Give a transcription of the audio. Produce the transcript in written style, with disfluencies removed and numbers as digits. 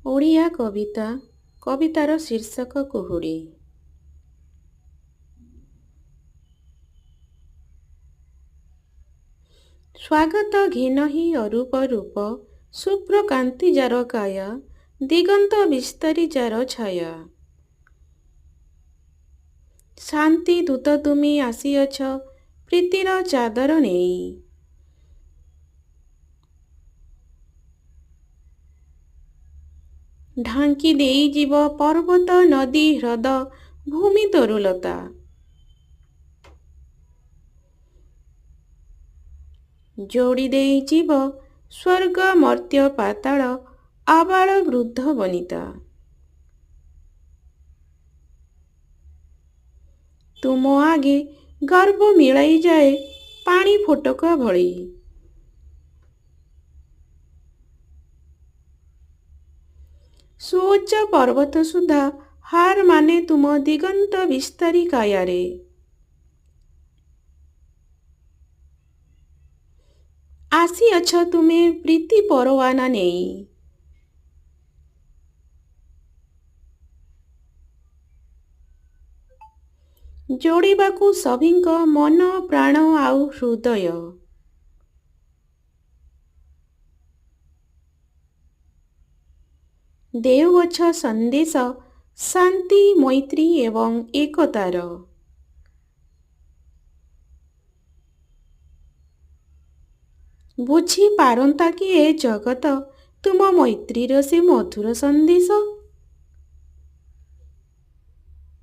ଓଡ଼ିଆ କବିତା, କବିତାର ଶୀର୍ଷକ କୁହୁଡ଼ି। ସ୍ୱାଗତ ଘେନହି ଅରୂପ ରୂପ, ଶୁଭ୍ର କାନ୍ତି ଯାର କାୟା, ଦିଗନ୍ତ ବିସ୍ତାରି ଯାର ଛାୟା। ଶାନ୍ତି ଦୂତ ତୁମେ ଆସିଅଛ ପ୍ରୀତିର ଚାଦର ନେଇ। ଢାଙ୍କି ଦେଇଯିବ ପର୍ବତ ନଦୀ ହ୍ରଦ ଭୂମି ତରୁଲତା। ଯୋଡ଼ି ଦେଇଯିବ ସ୍ୱର୍ଗ ମର୍ତ୍ତ୍ୟ ପାତାଳ ଆବାଳ ବୃଦ୍ଧ ବନିତା। ତୁମ ଆଗେ ଗର୍ବ ମିଳାଇଯାଏ ପାଣି ଫୋଟକା ଭଳି। ସୁଉଚ୍ଚ ପର୍ବତ ସୁଦ୍ଧା ହାର ମାନେ ତୁମ ଦିଗନ୍ତ ବିସ୍ତାରୀ କାୟାରେ। ଆସିଅଛ ତୁମେ ପ୍ରୀତି ପରୱାନା ନେଇ। ଯୋଡ଼ିବାକୁ ସଭିଙ୍କ ମନ ପ୍ରାଣ ଆଉ ହୃଦୟ। ଦେଉଅଛ ସନ୍ଦେଶ ଶାନ୍ତି ମୈତ୍ରୀ ଏବଂ ଏକତାର। ବୁଝିପାରନ୍ତା କି ଏ ଜଗତ ତୁମ ମୈତ୍ରୀର ସେ ମଧୁର ସନ୍ଦେଶ?